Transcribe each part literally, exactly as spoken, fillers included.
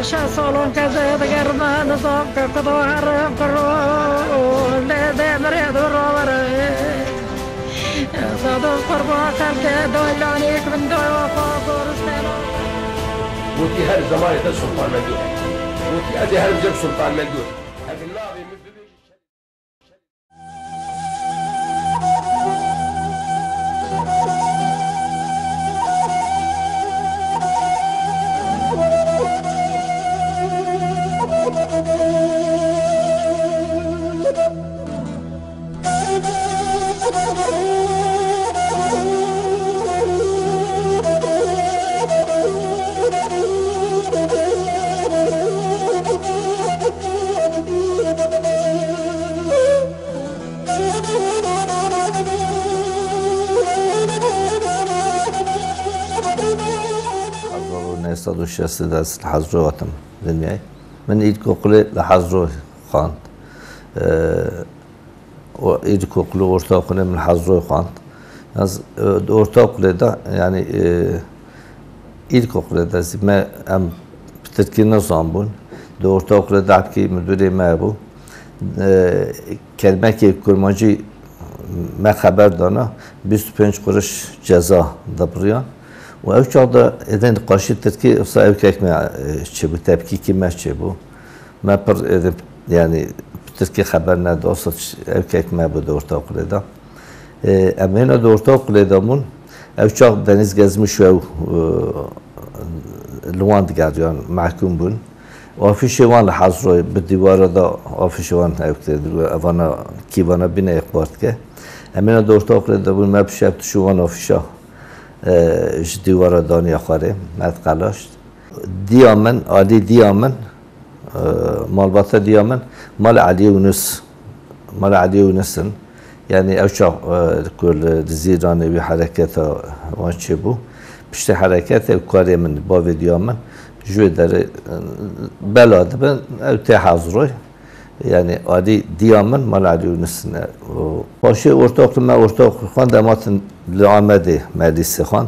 Şeş salon keze digerme nizam ke kudo herim kiro lê dê mirê du rawere. Zado qurba xelke doylanîk min doy wafa goristena. Gotî her zemanê te Sultan Mengû. Gotî ez ê her cem Sultan Mengû. Ev navê min bibêje. Hezar û neh sed û şêst de ez li Hezro hatim dinyayê. Min îlkokulê li Hezro xwend. Ee, û îlkokul û ortaokulê min li Hezroyê xwend. Yalnız, e, di ortaokulê de, yani, e, îlkokulê de zî me, em bi tirkî nizanbûn. Di ortaokulê de hebkî müdürê me bû. E, kelmekê kurmancî me xeber dana, bîst û pênc quruş ceza dibiriyan. Û ew çax de êdin di qarşî tirkî, wisa ew kek me, e, çêbû, tepkîkî me çêbû. Me pir, e, yani, bi tirkî xeber neda, wisa ew kek me bû di ortaokulê de. E, em hêna di ortaokulê de bûn. Ew çax Deniz Gezmiş û ew, e, li wan digeriyan, mehkûm bûn. Afîşê wan li Hezroyê, bi dîwara de afîşê wan ew kirê, evana kîvana bîne êxbar dike. Em hêna di ortaokulê de bûn, me bi şev tişû wan afîşa, e, ji dîwara daniya xwarê, me diqelaşt. Diya min, alî diya min, e, malbata diya min, malê Eliyê Yûnus, malê Eliyê Yûnus in. Yani ew çax, e, ku li, li Zîranê wî hereketa wan çêbû. Piştê hereketê karê min, bavê diya min, ji wê derê, e, bela dibin, ew tê Hezroyê. Yani alî diya min, malê Eliyê Yûnus in. Û paşê ortaokul me, ortaokul xwend, em hatin li Amedê me lîsê xwend.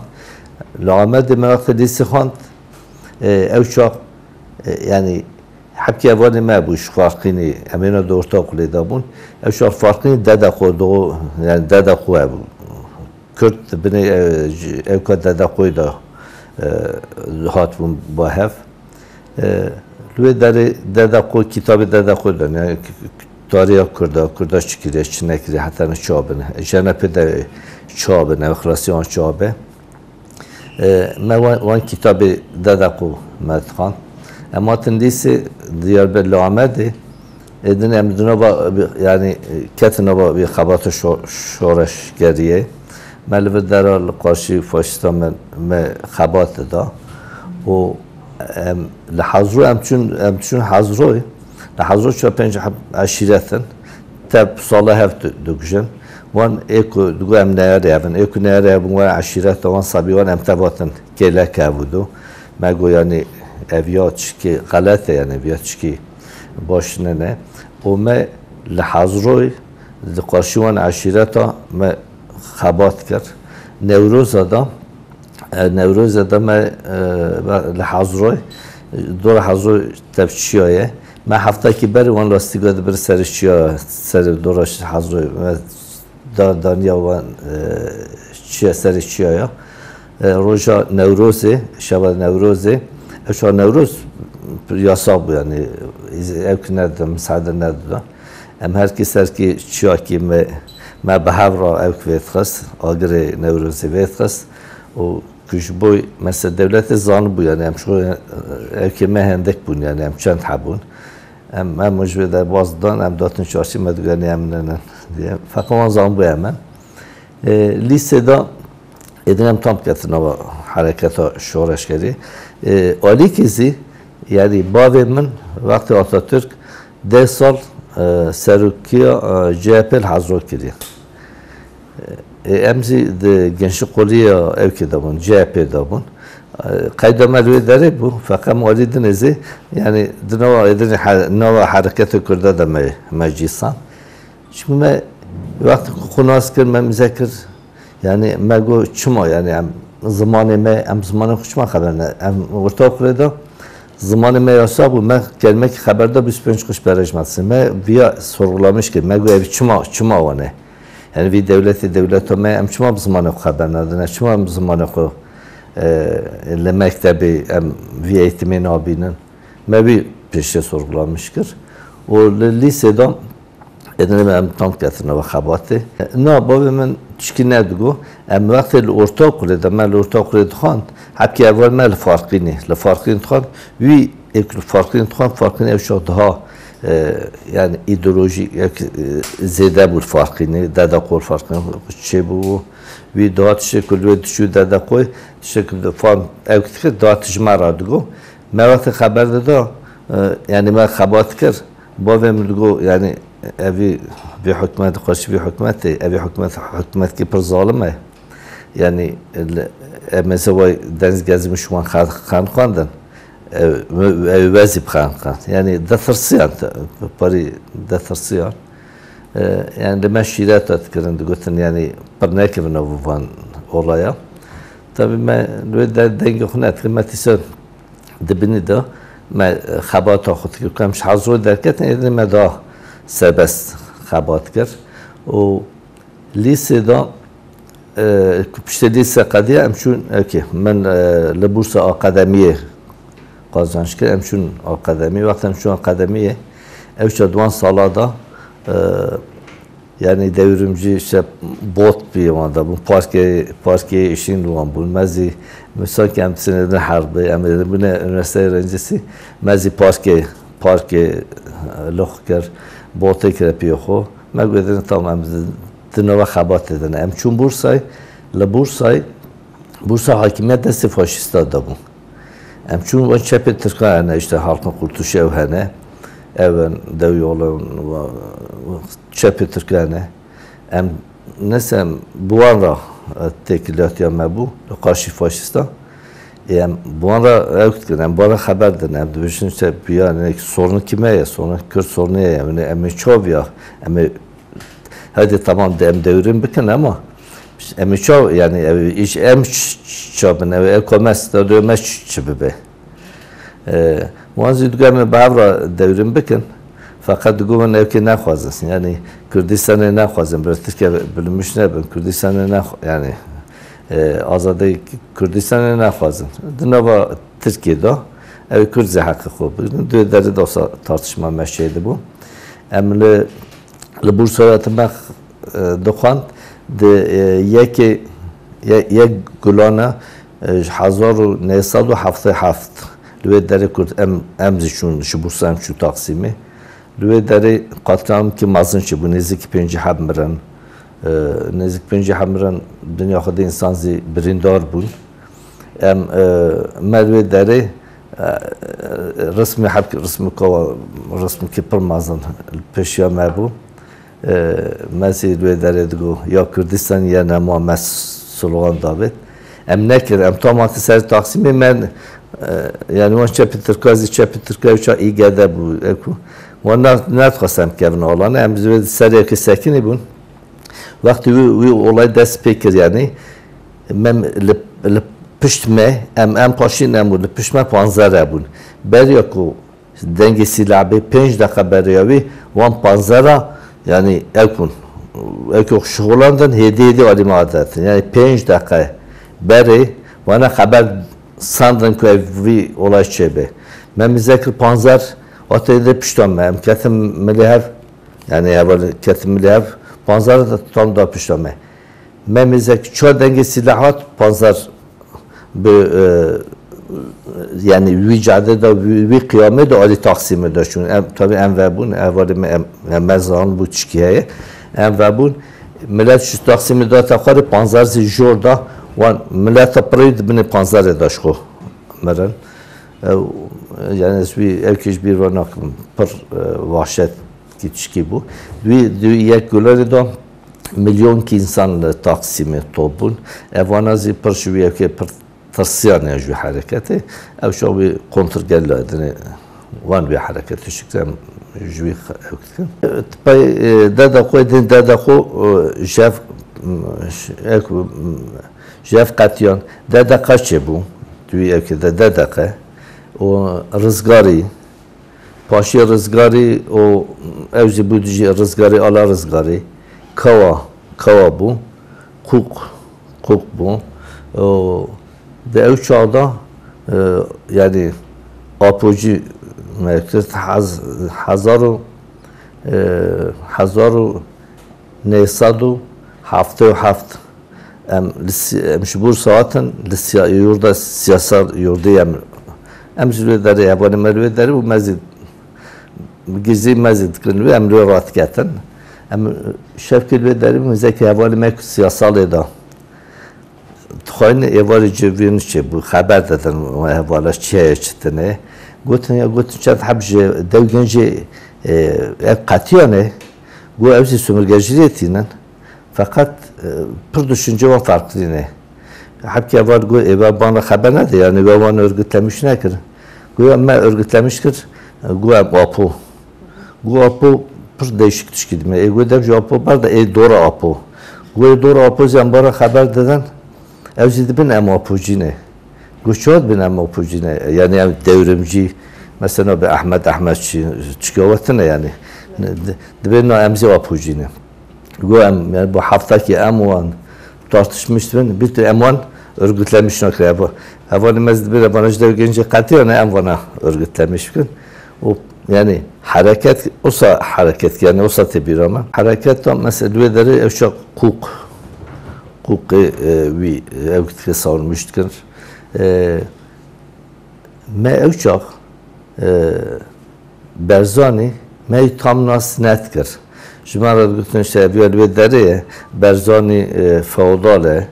Li Amedê me wextê lîsê xwend, e, ew çax, e, yani hebkî hevalê me bû ji Farqînê, em hêna di ortaokulê de bûn. Ew çax Farqînê dede xwe do, yani dede xwe hebû. Kurd di binê, e, ji, ew ka dede xwe de, e, hatibûn ba hev. E, li wê derê dede xwe, kitabê dede xwe de, yani, k-, k-, tariha Kurda, Kurda çi kiriye, çi nekiriye, heta ne çawa bine. Jenepê de çawa bine, xilasiya wan çawa be. E, me wan, wan kitabê dede xwe me dixwand. Em hatin lîsê Diyarbekir li Amedê, êdin em di nava, yani, ketin nava vî xebata şo-, şoreşgeriyê. Me li vir dera li qarşî faşîstan me, me xebat dida. Û em li Hezro em çûn, em çûn Hezroyê. Li Hezro çar pênc heb eşîret in. Tev sala hev di-, dikujin. Wan ê ku digo em neyarê hev in. Ê ku neyarê hev in, wan eşîreta wan sabî wan em tev hatin kêlek hev û do. Me got, yanî, ev ya çikê xelet e, yanî, ev ya çikê baş nene. Û me li Hezroyê di qarşî wan eşîreta me xebat kir. Newroza da, e, Newroza da me, e, li Hezroyê, dora Hezroyê tev çiya ye. Me heftakî berê wan lastîka dibir serê çiya, serê dora Hezroyê. Me da-, daniya wan, e, çiya, serê çiya ya. E, roja Newrozê, şeva Newrozê, ew çax Newroz yasax bû, yanî, ew ki nedida, misaade nedida. Em her kes, her kî çiyakî me, me bi hev re ew ki vêdixist, agirê Newrozê vêdixist û ku ji bo mesela dewletê zanibû, yanî em şo, ew kê me hendek bûn, yanî em çend hebûn. Em, em ji wê derbas didan, em datin çarşî, me digot, yanî em nenin diye. Feqet wan zanibû em in. E, lîsê de êdin em tam ketin nava hereketa şoreşgerî. E, alîkî zî, yanî bavê min wextê Atatürk deh sal, e, serokiya, e, C H P li Hezro kiriye. E, em zî di genşiqoliya ewkê de bûn, C H P de bûn. E, qeyda me li wê derê bû, feqet me alî dinê zî, yanî di nava êdinê her-, nava hereketa Kurda de me, me cîsan. Çimkî me wextê ku xwe nas kir, me mîze kir, yanî me got, çima, yanî em zimanê me, em zimanê xwe çima xeber ne? Em ortaokulê de Zimanê me yasax bû, me kelmekî xeber da bîst pênc quş pere ji me disin. Me viya sorgulamiş kir, me got, "Ev çima, çima wan e? Yani vî dewletê dewleta me, em çima bi zimanê xwe xeber nadin? Em çima em bi zimanê xwe, e, li mektebê em vî eğitimê nabînin?" Me vî pêşê sorgulamiş kir. Û li lîsê de Êdî em tam ketine ve xebatê. Na, bavê min tişkî nedigo. Em wextê li ortaokulê de, me li ortaokulê dixwand, hebkê heval me li Farqînê, li Farqîn dixwand, wî êk li Farqîn dixwand, Farqîn ew şax daha, e, yani îdeolojî yek, e, zêde bû li Farqînê, dede qol Farqîn çêbû. Wî daha tiştê ku li wê diçû dede qoy, tiştê ku fan ew dikir, daha tij me ra digo. Me wextê xeber dida, e, yani me xebat kir, bavê min digo, yani evî vî hikûmet, xweşî vî hikûmetê, evî hikûmet, hikûmetkî pir zalim e. Yani li, em mesela vay Deniz Gezmiş wan xe-, xan xwendin, ev, ev wezî bi xan xan. Yani detirsiyan, te-, parî detirsiyan. E, yani li me şîreta dikirin, digotin, yani pir nekevin nav van olaya. Tabii me li wê de dengê xwe nedikirin, me tîse Di binî de me xebata xwe dikir ku em ji hezrû derketin, êdî me da serbest xebat kir. Û lîsê de, e, ku piştê lîse qediya em çûn, okê, min, e, li bursa akademiyê qazanç kir, em çûn akademiyê. Wexta em çûn akademiyê, ew çax di wan sala de, e, Yani devrimci işte bot bir zamanda bu parke, parke işin duan bu. Mezi, sanki em sinirden harbi, em de bu ne üniversite öğrencisi, mezi parke, parke, e, loh kir, bote kire piyo xo. Me gudin tamam, em di nova xebat edin. Em çûn Bursay, li Bursay, Bursa hakimiyet destê faşista de bû. Em çûn wan çepê Tirkan hene, işte Halkın Kurtuluşu ew hene. Ev in, dew yolun, çepê Tirkan hene. Em, neyse, em bi wan re, e, têkilatiya me bû, li qarşî faşistan. Ê, em bi wan re ew dikin, em bi wan re xeber din, em dibêjin işte, biya, ne, sorunu kime ye, sorunu Kürt sorunu ye, yani em ê çav ya, em ê Hadi tamam de em devrim bikin ama em çav, yani ev iş em ç-, ç-, çav bin, ev, ev komens de dövme ç-, çi bibe. E, wan zî digo em bi hev re devrim bikin. Fakat digo min ev ki nexwazin. Yani Kurdistanê nexwazin. Bir Tirkiye bilinmiş nebin. Kurdistanê nex-, yani, e, azade Kurdistanê nexwazin. Di nava Tirkiye de ev Kurd zî heqê xwe bigirin. Duyê derê de wisa tartışma me şey de bû. Em li Li Bursaya te me, e, dixwend, di, e, yekê, ye-, yek Gulana, e, ji hezar û neh sed û heftê heft li wê derê Kurd em, em zî çûn, ji Bursa em çûn Taksimê. Li wê derê qatliamekî mezin çêbû, nêzîkî pêncî heb mirin. E, nêzîk pêncî heb mirin, dinya xwe de însan zî birîndar bûn. Em, e, me li wê derê, e, resmê heb, resmê kawa, resmekî pir mezin li pêşiya me bû. E, me zî li wê derê digo, ya Kurdistan ya nema me slogan davêt. Em nekir, em tamaki ser Taksimê me, e, yani wan çepê Tirka zî çepê Tirka uça îgede bû, eku. Wan ne-, nedixwest em kevin alane, em zî wê serê ki sekinî bûn. Wextî wî, wî olay dest pê kir, yani, me li, li pişt me, em, em paşîn em bûn, li pişt me panzer hebûn. Beriya ku dengê sîlah bê, pênc deqe beriya wî, wan panzera, yani, ew kun, ew ku şixulandin, hêdî hêdî alî me adetin. Yani, pênc deqe berê, wana xeber sandin ku ev vî olay çêbe. Me mizek li panzer, atê de pişta me, em ketin milê hev, Yani heval ketim li hev, panzer de tam da pişta me. Me mêzek çar dengê sîlah hat, panzer bi, e, yani wî cadê de, wî, wî qiyamê de alî Taksimê de çûn. Em, tabii em vebûn, hevalê me em, em me zan bû çikî heye. Em vebûn, millet ji Taksimê de te xwarê panzer zî jor da, wan milleta pirê di binê panzerê de ji xwe mirin. Ew, yani ez wî, ew kî ji bîr ve nakim, pir, e, wahşet kî tişkî bû. Wî, di yek gulerê de milyonkî însan li Taksimê top bûn. Ev wana zî pir ji wî yekê pir tirsiyane ji wî hereketê. Ew şa wî kontrgella dinê wan wî hereketê şikir em ji wî ew dikin. Pey, e, deda xwe, din deda xwe, e, jev, m, ş-, ek, m, jev qetiyan. Deda qeçê bû. Di wî yekê de deda qe. û Rizgarî, paşê Rizgarî û ew jî bû dijî Rizgarî, ala Rizgarî, Kawa, Kawa bû, Qûq, Qûq bû. Û di ew çaxda, e, yanî Apocî me kir, hez-, hezar û, e, hezar û neh sed û heftê û heft. Em li si-, em ji Bursa hatin, li siya-, yurda siyasal yurdê em, em ji wê derê, hevalê me li wê derê bû, me zî, gizî me zî dikirin wê, em li wê radiketin. Em şevkê li wê derê bû, zêkê hevalê me ku siyasalê da. Dixwayîne êvarê civîn çêbû, xeber didin, hevala çi heye, çi tune. Gotin, ya gotin, çend heb ji dew gencê, e, ev qetiyane, got ew zî sömürgeciliğe tînin. Feqet, e, pir düşünce wan farklı ne. Hebkê heval got, ê, we bana xeber nede, yani we wan örgütlemiş nekir. Got ya me örgütlemiş kir, e, got em Apo. Got Apo pir değişik tişkî dime. Ê, got dev ji Apo ber de, ê, dora Apo. Got ê dora Apo zî em bara xeber didin. Ew zî dibin em Apocî ne. Got çawa dibin em Apocî ne? Yani em devrimcî, mesela bi Ahmet, Ahmet çi, çi gawetine yani. Di-, dibê na em zî Apocî ne. Got em, yani bu heftakî em wan tartışmış bin, bir em wan örgütlemiş nakire. Bu, hevalê me zî dibê bana ji dev gencê qetiyane em vana örgütlemiş bikin. O, yani hareket, osa hareket, yani osa tê bîra me. Hareket tam mesela wê derê ew şa Qûq, Qûqê, e, wî, ew dike savunmuş dikir. E, me ew çax, e, Berzanî me tam nas nedikir. Ji me re digotin, işte, ev ya li wê derê ye, Berzanî, e, feodal e,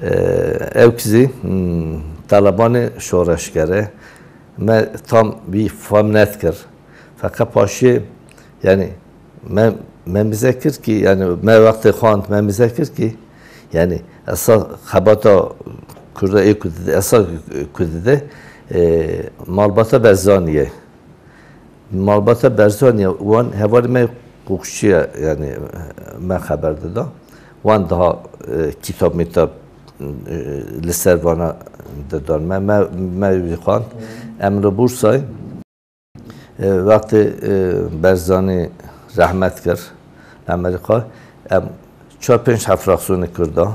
e, ew kizî, hmm, Talebanê şoreşger e. Me tam wî fam nedikir. Feqet paşê, yani, me, me mize kir ki, yani, me wextê xwend, me mize kir ki, yani, esas xebata Kurda ê ku dide, esas ku dide, e, malbata Berzanî ye. Malbata Berzanî ye, wan hevalê me Qûqçî ye, yani, me xeber dida. Wan daha, e, kitab mîtab, e, li ser vana didan. Me, me, me wî xwend. Em li Bursayê, e, wextê, e, Berzanî rehmet kir, Amerîka, em çar pênc heb fraksiyonê Kurda,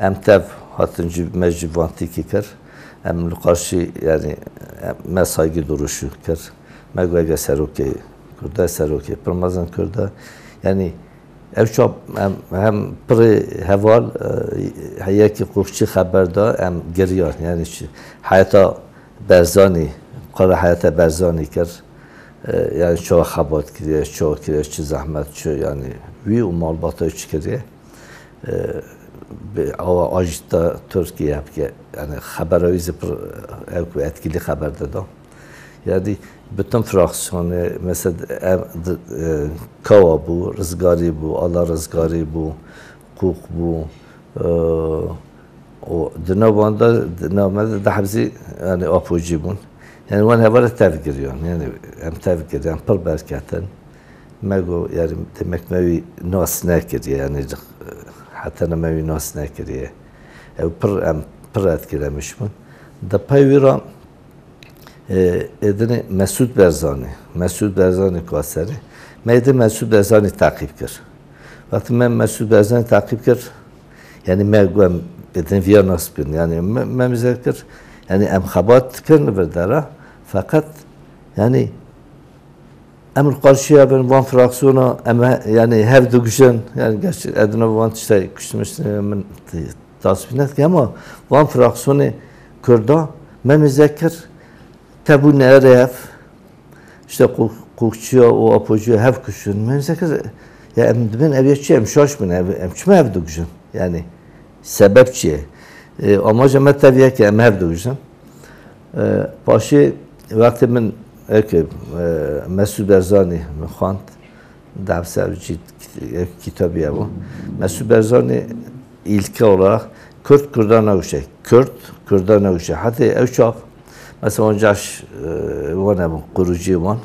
em tev hatin cî, me cî van tîkî kir. Em li qarşî, yani, em, me saygı duruşu kir. Me got, eger serokê Kurda, serokê pir mezin Kurda. Yani, ev çap em hem pirê heval, e, heyekî Qûqçî xeber da, em giriyan. Yani, çi, heyeta Berzanî, qala heyeta Berzanî kir. E, yani, çawa xebat kiriye, çawa kiriye, çi zehmet, çi, yani, wî û malbata çi kiriye. E, bi awa ajîta Tirkiye bike. Yani, xebera wî zî pir, e, ew ku etkîlî xeber dida. Yani, bütün fraksiyonê, mesela, em, d-, e, Kawa bû, Rizgarî bû, Ala Rizgarî bû, Qûq bû, e, û di nav wan de, di nav me de, di hebzî, yani, Apocî bûn. Yani, wan hevala tev giriyan, yani, em tev giriyan, pir berketin. Me got, yani, demek me wî nas nekiriye, yani, heta ne me wî nas nekiriye. Ew pir, em pir etkilemiş bûn. Di pey wî re, e, êdinê Mesûd Berzanî, Mesûd Berzanî ku serê, me êdî Mesûd Berzanî teqîb kir. Wextê me Mesûd Berzanî teqîb kir, yani, me got em êdin viya nas bikin, yani, me, me mize kir, yani, em xebat dikin li vir dera, feqet, yani, em li qarşiya bin van fraksiyona, em he-, yani hev dikujin, yani geç edina van tiştê kuştmiştin min t-, tasvîr nedike, ama van fraksiyonê Kurda me mize kir, tebû nere hev, işte Qu-, Qûqçiya û Apociya hev kuştin. Me mize kir, ya em dibin ev ya çi, em şaş bin, ev, em çima hev dikujin? Yani, sebep çi ye? E, amaca me tev yek e, em hev dikujin. E, paşê wextê min, eke, e, Mesûd Berzanî min xwend, dehsevcî kitabî ye bû. Mesûd Berzanî ilke olarak Kürt Kurda newşe. Kürt Kurda newşe. Heta ew çax, mesela, wan cahş, e, wan hebûn, kurucî wan.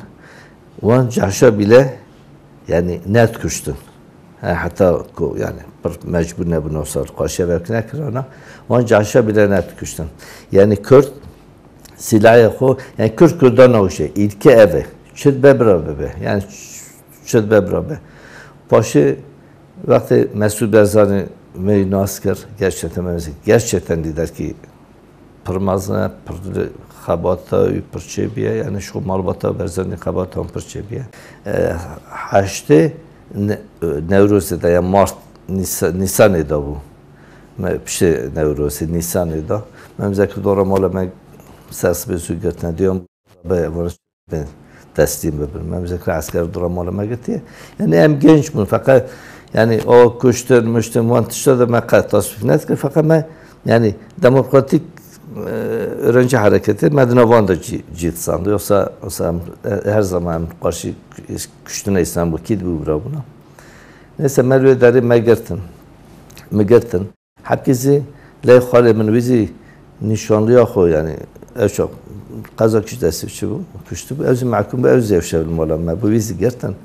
Wan cahşa bile, yani, nedikuştin. Ha, heta ku, yani, pir mecbur nebûn, o sar qarşiya vekine kirana. Wan cahşa bile nedikuştin. Yani, Kürt Sîlahê xwe, yani Kurd Kurda navşe, îlke ev e. Çi dibe bira bibe. Yani çi dibe bira be. Paşê wextê Mesûd Barzanî me nas kir, gerçekten me gerçekten liderkî pir mezin e, pir xebata wî pir çêbûye, yani şu malbata Barzanî xebata wan pir çêbûye. E, heştê Ne-, Newrozê de ya Mart, Nîsa-, Nîsanê de bû. Me piştê Newrozê, Nîsanê de. Me mizekir dora mala me ser sibê zû girtine. Diyan be, vana be teslîm bibin. Me mizekir esker dora mala me girtiye. Yani em genç bûn. Fakat yani o kuştin, muştin, wan tişta da me qet tasvîf nedikir. Fakat me yani demokratik e, öğrenci hareketi me di nav wan de cî, cî disand. Yoksa, yoksa em, e, her zaman em qarşî kuştina Îslamokî dibû bira bûna. Neyse me li wê derê me girtin. Me girtin. Hepkî zî lê xalê min wî zî nîşanliya xwe, yani ew çax qeza kişt destî çi bû, kuştibû. Ew zî mehkûm bû, ew zî ew şev li mala me bû, wî zî girtin.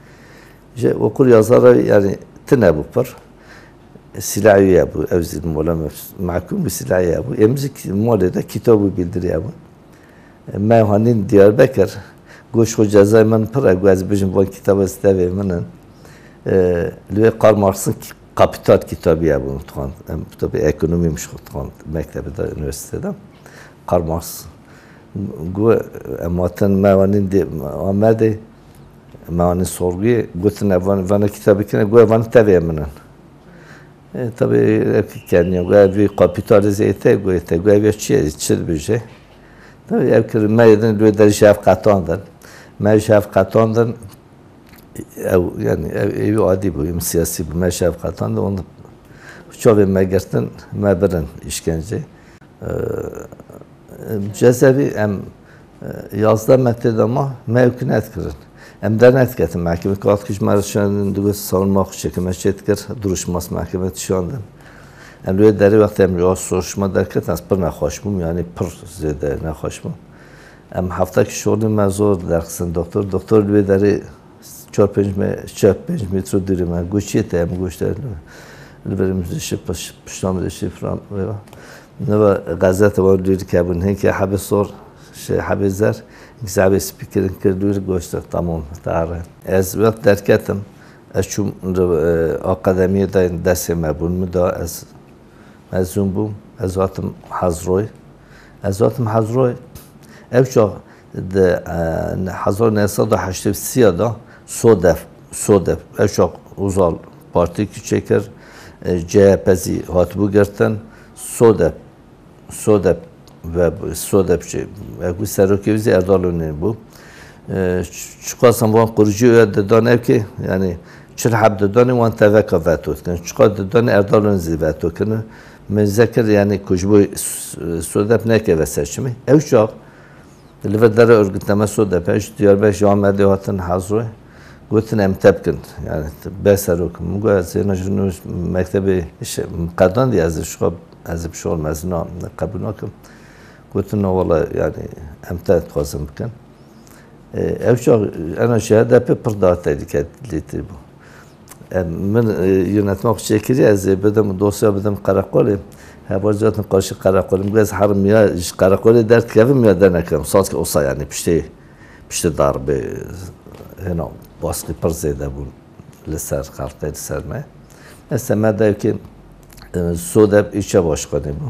Ji okur yazara, yani tine bû pir. Silahê wî hebû, ew zî li mala me mehkûm bû, silahê hebû. Em zî ki-, malê de kitab û bildiriye bûn. Me hanîn Diyarbekir, goş xwe cezayê min pir e, got ez bijim van kitaba stevê min in. E, li wê Karl Marx'ın ki-, Kapital kitabî hebû, dixwand. Em kitabê ekonomî min ji xwe dixwand, mektebê de, üniversitede. Karl Marx. Got, em hatin me hanîn dê, Amedê, me hanîn sorguyê, gotin, ev van-, vana kitabê kine, got, ev van tevê min in. E, tabi ev keniya, got, ev vî kapîtalî zêde, got, te, got, ev ya çi ye, çi dibêje? Tabi ev kir, me yedin, li wê derê ji hev qetandin. Me ji hev qetandin, ew, yani, ev, ew adî bû, em siyasî bû, me ji hev qetandin, onda çavê me girtin, me birin îşkence. E, Cezevî em, e, yazdeh me tê de ma, me ew ki nedkirin. Em dernediketin mehkemê, ku hat kişt me re şandin, digot savunma xwe çêkin, me çê dikir, duruşmas mehkemê dişandin. Em li wê derê wextê em ji soruşma derketin, ez pir nexweş bûm, yani pir zêde nexweş bûm. Em hefta ki şolî me zor derxistin doktor. Doktor li wê derê çar pênc me-, çar pênc metre dûrê me. Got, "Çi ye te?" Em goşt, "Li, li vir min dişi, piş-, pişta min dişi," filan, vêva. Neva gazete wan dûr kebûn. Hinkê hebê sor, şey, hebê zer, hinkê hebê spî kirin, kir dûr, goşt, "Tamam, te here." Ez wext derketim, ez çûm li, e, akademiyê de destê me bûn min da, ez mezûn bûm, ez hatim Hezroy. Ez hatim Hezroy, ev çax di, e, hezar neh sed û heştê û sê de Sodep, Sodep, ev çax Uzal partîkî çêkir, e, C H P zî hatibû girtin, Sodep, Sodep ve Sodep çê, ev ku serokê wî zî Erdal Önal bû. E, ç-, çiqas em van qurucî wê didan ev ki, yani çil heb didanê wan teveka veto dikin. Çiqas didanê Erdal Önal zî veto kirin. Min zekir, yani ku ji bo S-, Sodep nekeve seçimê. Ew çax li vir dere örgütname Sodep, ji Diyarbekir, ji Amedê hatin Hezroyê. Gotin em te bikin. Yani be serok. Min got ez êna ji nû mektebê iş-, qedandî ez ji xwe, ez bi şol mezina qebûl nakim. Gotin no wala, yani em te dixwazin bikin. E, ew çax ena ji H D P pir daha tehlîke lê tê bû. E, min, e, yönetmek çêkirî, ez ê bidim, dosya bidim qereqolê. Heva catin qarşî qereqolê. Min got ez herim ya ji qereqolê derdikevim ya dernekem. Sanki olsa yani piştê, piştê darbê, hêna baskî pir zêde bûn li ser xelkê, li ser me. Mesela me de ki, e, Sodep îlçe başkanê bû.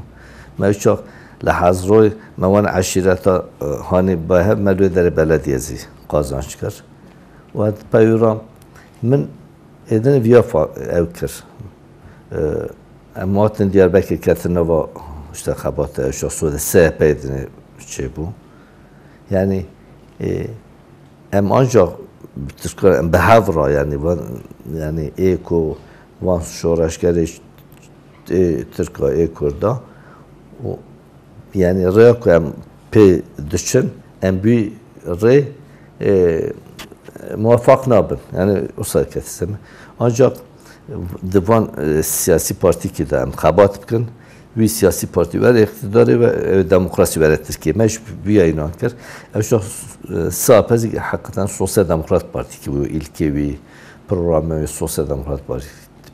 Me çax li Hezroy me wan eşîreta, e, hanî bi hev me li wê derê belediye zî qazanç kir. Û ez peyûra min êdin viya fa-, ew kir. E, em hatin Diyarbekir ketin nava işte xebata ew çax Sodep S H P êdinê çêbû. Yani, e, em ancak bi Tirkan, em bi hev re, yani van, yani ê ku van şoreşgerê ê Tirka, ê Kurda, û yani rêya ku em pê diçin, em bî rê, e, muwefaq nabin. Yani wisa ket seme. Ancak di van, e, siyasî partîkî de em xebat bikin, wî siyasî partî were îqtidarê ve, e, demokrasî were Tirkiye. Me ji vîya înan kir. Ew şax, e, S H P zî heqîqeten Sosyal Demokrat Partîkî bû, îlkê wî, programê wî Sosyal Demokrat Partî-,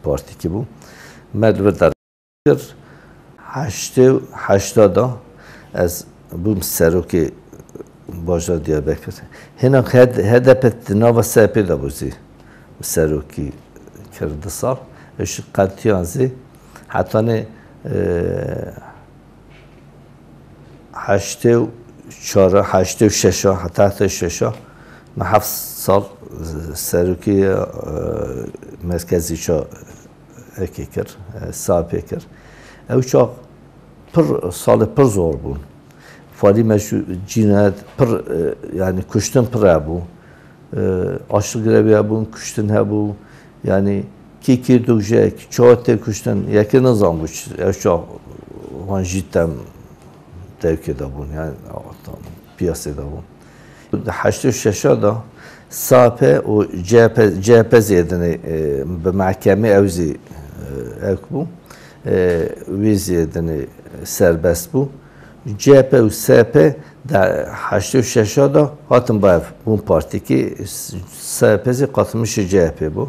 Partîkî bû. Me li vir der kir. Heştê û heşta de ez bûm serokê Bajar Diyarbekir. Hinak H D P di nava S H P'ê de bû zî. Serokî kir du sal. Ew jî qetiyan zî hetanê, e, heştê û çar, heştê û şeş, heta heştê û şeş, me heft sal serokî, e, merkezî ça ekê kir, e, S H P'ê kir. Ew çax pir, salê pir zor bûn. Falî me ji cînayet pir, e, yanî kuştin pir hebû. E, açlik grevî hebûn, kuştin hebû. Yanî kî kî dû jek, çawa tê kuştin, yekê nizanbû çi, ew çax wan jî tem dewkê de bûn, yanî piyasê de bûn. Di heştê û şeş de S H P û C H P, C H P zêdinê, e, bi mehkemê ew zî, e, ew bû. E, wî zêdinê serbest bû. C H P û S H P di heştê û şeş de hatin bi hev bûn partîkî, S H P zî qatmişî C H P bû.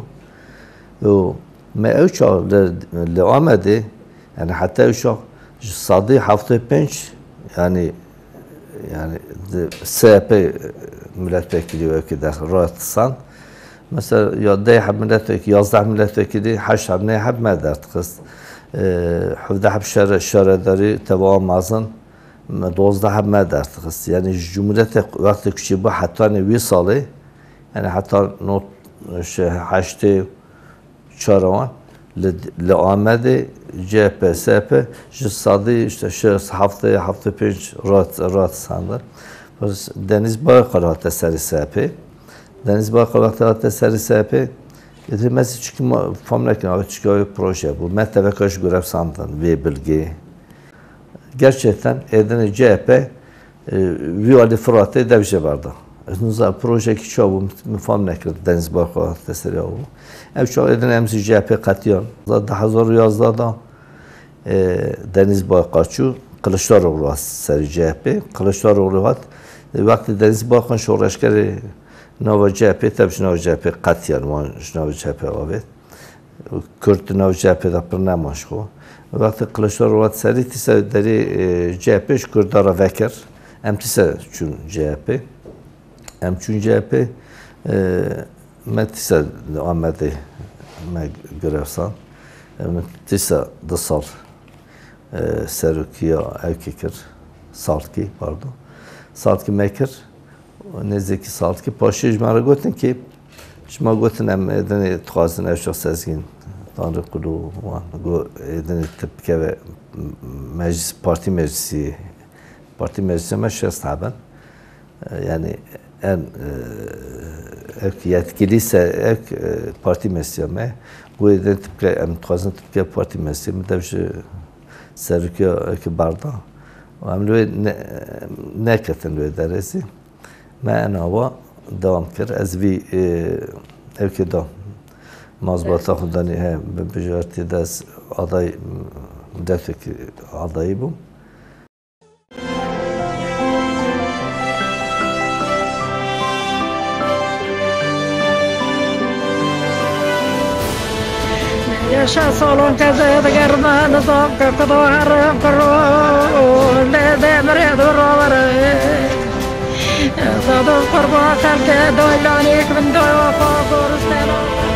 Û me ew çax li, li Amedê, yanî heta ew çax ji sedî heftê pênc, yanî, yanî di S H P milletvekilî wekî de ratisand. Mesela ya deh heb milletvekilî, yazdeh milletvekilî, heşt heb, neh heb me derdixist. E, hevdeh heb şare-, şaredarî teva mezin, me dozdeh heb me derdixist. Yanî ji cumhuriyetê wextê ku çêbû hetanê wî salê, yanî heta not, şe-, heştê çar wan li, li Amedê C H P, S H P ji sedî işte şeş, heftê, heftê pênc rat, ratisandin. Bes Deniz Baykal hate serê S H P. Deniz Baykal hate, hate serê S H P. Êdî me zî çikî ma fam nekin, abi çikî ew proje bû. Me teveka ji grev sandin vê bilgê. Gerçekten êdinê C H P, e, vî alî Firatê dev jê berda. Ez niza projekî çawa bû, min fam nekir, Deniz Baykal hate serê ew bû. Ew çax êdinê em zî C H P qetiyan. Di hezar û yazdeh de, e, Deniz Baykal çû, Kılıçdaroğlu hat serê C H P. Kılıçdaroğlu hat, e, wextê Deniz Baykal şoreşgerê nava C H P, tev ji nava C H P qetiyan, wan ji nava C H P avêt. Kurd di nav C H P de pir nema ji xwe. Wextê Kiliçdaroglu hat serî, tîsa derê, e, C H P ji Kurda re vekir. Em tîsa çûn C H P. Em çûn C H P, e, me tîsa li Amedê me girevsan. Em tîsa du sal, e, serokiya ewkê kir. Salkî, pardon. Salkî me kir. Nêzîkî salkî paşê ji me re gotin kî, ji me gotin, em êdinê dixwazin ew şexs Sezgîn Tanrîqulu wan go êdinê tu bikeve meclis, partî meclisî, partî meclisê me şêst heb in. E, yanî en, e, ek yetkilî se, ek, e, partî meclisiya me, go êdinê tu bike, em dixwazin tu bike partî meclisê, min dev ji serokiya ewkê berda. Û em li wê ne-, neketin li wê derê zî. Me enawa dewam kir. Ez vî, e, ewkê da mazbata xwe danî, he, bi bijartî de ez aday, milletvekî adayî bûm. Yaşa salon keze digerme nizam ke kudo herim kiro, lê demire du rovere. Zadon qurba xelke doylanik bin doy wafa goristena.